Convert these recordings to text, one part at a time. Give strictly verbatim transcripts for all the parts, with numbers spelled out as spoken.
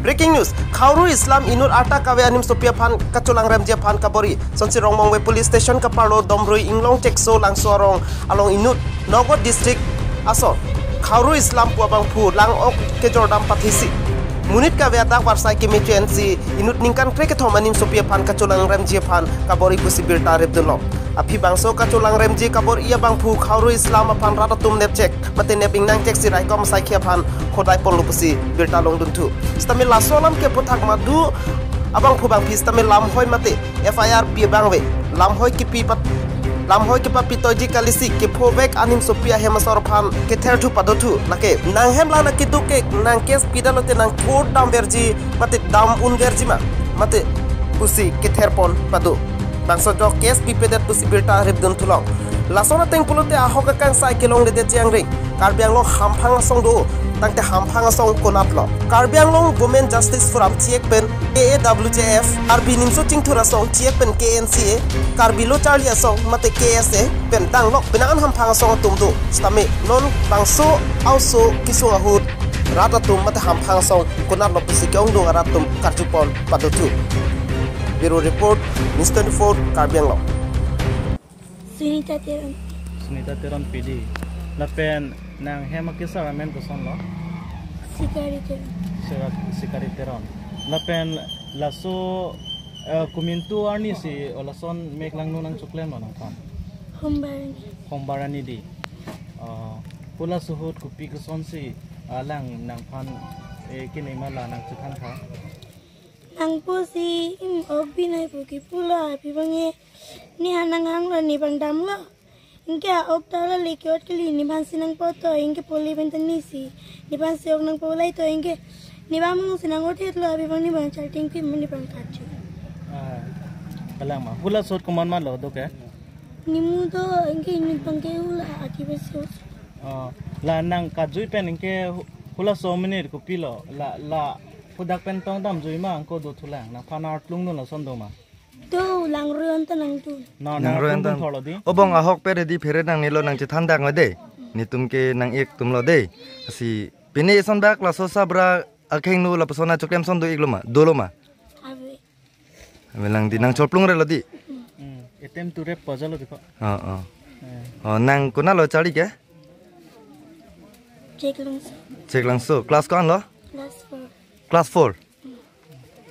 Breaking news, Khauru Islam inut arta kave animsopi aphan kacholangremji aphan kabor-i. Sonsi Rongmongve Police Station kaparlo Domrui Inglong Chekso Langso arong along inut Nagaon District ason Khauru Islam pu abangphu lang-ok kejordam pathesi monit kave adak varsai keme chu-ensi inut ningkan krekethom animsopi aphan kacholangremji aphan kabor-i pusi birta ripdunlo. Aphi bangso kacholangremji kabor-i abangphu Khauru Islam aphan rat atum nepchek mate nep-ingnangchek si raikom asaikhi aphan khodai ponlo pusi birta longdunthu. Sitame laso alam ke aphuthak madu abangphu bangphi sitame lamhoi mate F I R pi abang ave. Lamhoi kipi pat, lamhoi kepapitoiji kalisi kephovek animsopi ahem asor aphan ketherthu padothu. Lake nanghem lang nangkeduk ke nang case pidetlote nang court damverji mate dam unverji ma mate pusi kether pon pado. Bangso ajok case pipedet pusi birta ripdunthulong. Lason ateng pulote ahok akangsai kelongledetji angring. Karbi Anglong hamphang asong do, tangte hamphang asong konatlo? Karbi Anglong Women Justice Forum chek pen K A W J F, Karbi Nimso Chingthur Asong chek pen K N C A, Karbi Lo Charli Asong mate K S A pen danglok penang an hamphang asong atum do. Sitame non bangso a-oso kesung ahut rat atum mate hamphang asong konatlo pusi ke-ongdung arat atum karjupon padothu. Bureau Report, News twenty-four, Karbi Anglong. Sunita Teron. Sunita Teron P D. Lapen nanghem akesar amen kosonlo? Sikari Teron. Sika-, Sikari Teron. Lapen laso, eh, komantu arni si, o lason mek langno nangchoklemlo nangphan? Hombar arni. Hombar arni di. Oh, pu laso ahut kopi kosonsi, ah, lang nangphan, eh, kinema la nangchethan tha? Nangpo si, im ok binai pu kipulo, aphi abang e, ne ha nanghanglo, ne abang damlo. Anke a-ok ta la le ke-ot kali, nephansi nangpo to, anke poli pen ta nesi nephansi ok nangpo lahai to, anke ne abang mung si nang-othetlo, aphi abang ne abang charting pi mo ne abang karju. Ah, kalang ma. Pu laso ahut komat matlo do ke? Nimu do, anke inut abang ke hula akhei pensi ok. Oh, la nang karju pen anke hu-, pu laso amonit kopilo? La, la hadak pen tong damjui ma, anke dothulang? Nangphan artlung dun lason do ma? Do, langroi-an ta nangdun. Na, nang Langroi-an ta nangdun thorlo di? O bong ahok pere di phere nangnelo, nangchethan dak ma de. Netum ke nang-ik atumlo de. Lasi pini eson bak laso sabra akhengno lapuson achoklem ason do-iklo ma? Dolo ma? Ave. Ave lang di, nang choplung relo di? Hmm, attempt to rape pajalo di ko. Oh, oh. Eh. Oh, nang konatlo charli ke? Chek Langso. Chek Langso. Class ko-an lo? Class four. Class four.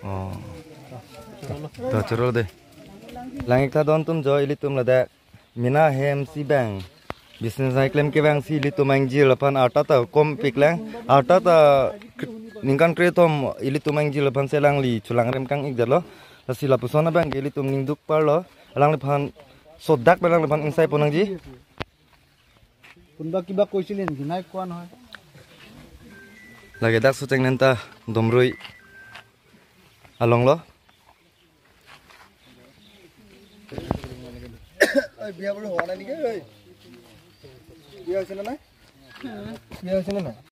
Oh. To choro de. Lang-ik tha don atum jo, ilitum ladak mena hem si bang business nangklem kevang si ilitum angjir aphan arta ta kom piklang. Arta ta kr-, ningkan krethrok ilitum angjir aphan si alangli cholangrem kang-ikdetlo. Lasi lapuson abang ke ilitum ningduk parlo. Alangliphan sodak pen alangliphan ingsai pon nangji. Kunba kiba koisil en, hinai koan hoi. Lake dak so cheng nenta Domrui along lo. Oi, biya bolo hona ni ke, oi. Biya sene na? Biya sene na?